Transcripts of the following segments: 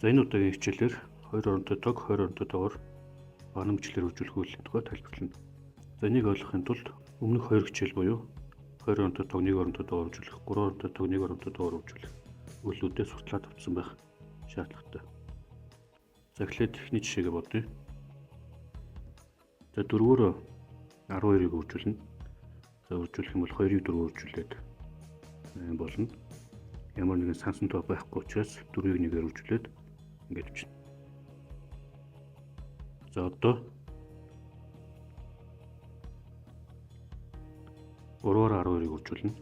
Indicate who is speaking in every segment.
Speaker 1: За энэ удаагийн хичээлээр 2 оронтой тог 20 оронтой тоогоор баганан бичлэгээр хөгжүүлэх үйл тухай тайлбарлана. За энийг ойлгохын тулд өмнөх 2 хичээл буюу 20 оронтой тог 1 оронтой тоогоор хөгжүүлэх, 3 оронтой тог 1 оронтой тоогоор хөгжүүлэх үйлүүдээ суртлаад авсан байх шаардлагатай. За эхлээд эхний жишээгээ бодъё. За 4-өөр 12-ыг хөгжүүлнэ. За хөгжүүлэх юм бол 2-ыг 4-өөр хөгжүүлээд 8 болно. Ямар нэгэн сансан тоо байхгүй учраас 4-ыг 1-ээр хөгжүүлээд ингэж бичнэ. За одоо 3-аар 12-ыг хөгжүүлнэ.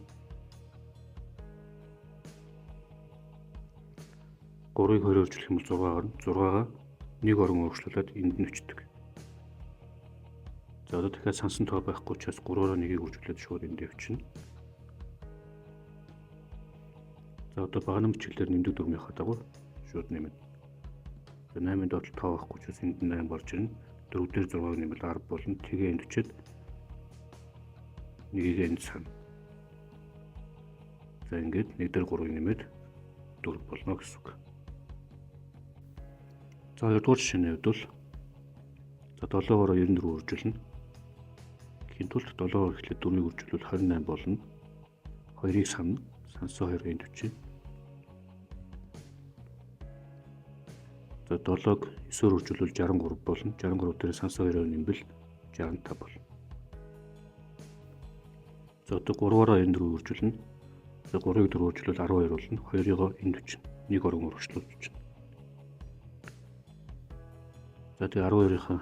Speaker 1: 3-ыг 20-оор хөгжүүлэх юм бол 6 гарна. 6-гаа 1 орон өөрчлөлөөд энд нь өчтдөг. За одоо дахиад сансан тоо байхгүй учраас 3-аараа 1-ийг хөгжүүлээд шууд энд явчихна. За одоо баганан бичгэлээр нэмдэг дүрмийнхаа дагуу шууд нэмнэ. За 8-ын доод тоо байхгүй учраас энд 8 гарч ирнэ. 4 дээр 6-ыг нэмвэл 10 болно. Тэгээ энд өчөөд 1-ийг энд сана. За ингээд 1 дээр 3-ыг нэмээд 4 болно гэсэн үг. За хоёрдугаар жишээний хувьд бол за 7-оор 94 үржүүлнэ. Гэхийн тулд 7-оор эхлээд 4-ыг үржүүлвэл 28 болно. 2-ыг санана. Сансан 2-ыг энд өчье. За 7-ыг 9-оор үржүүлвэл 63 болно. 63 дээр сансан 2-ыг нэмвэл 65 болно. За одоо 3-аараа 94 үржүүлнэ. За 3-ыг 4 үржүүлвэл 12 болно. 2-ыг энд өчнө. 1 орон урагшлуулж өчнө. За тэгээ 12-ийнхаа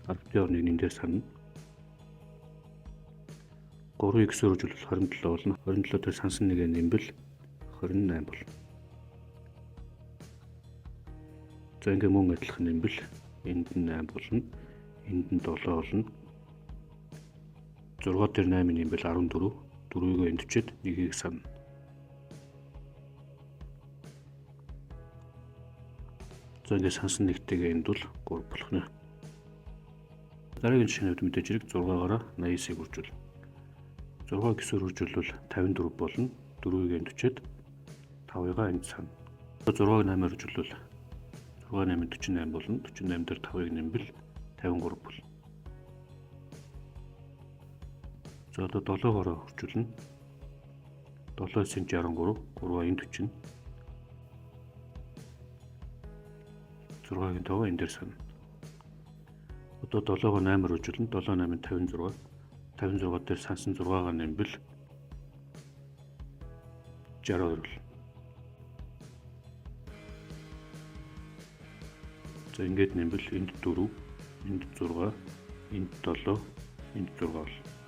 Speaker 1: 10-ын орныг энэ дээр санана. 3-ыг 9-оор үржүүлвэл 27 болно. 27 дээр сансан 1-ээ нэмвэл 28 болно. За ингээ мөн адилхан нэмвэл энд нь 8 болно. Энд нь 7 болно. 6 дээр 8 нэмвэл 14. 4-ийг энд өчөөд 1-ийг санана. За ингээ сансан нэгтэйгээ энд бол 3 болох нэ. Дараагийн жишээний хувьд мэдээж хэрэг 6-аараа 89-ыг үржүүлнэ. 6-ыг 9-оор үржүүлвэл 54 болно. 4-ийг энд өчөөд 5-ыг энд санана. 6-ыг 8-аар үржүүлвэл 6 8 48 болно. 48 дээр 5-ыг нэмвэл 53 болно. За одоо 7-оороо үржүүлнэ. 7 9 63, 3-аа энд өчнө. 6-гийн тоогоо энэ дээр санана. Одоо 7-оор 8-аар үржүүлнэ. 7 8 56. 56 дээр сансан 6-гаа нэмвэл 62 болно. За ингээд нэмвэл энд 4, энд 6, энд 7, энд 6 болно.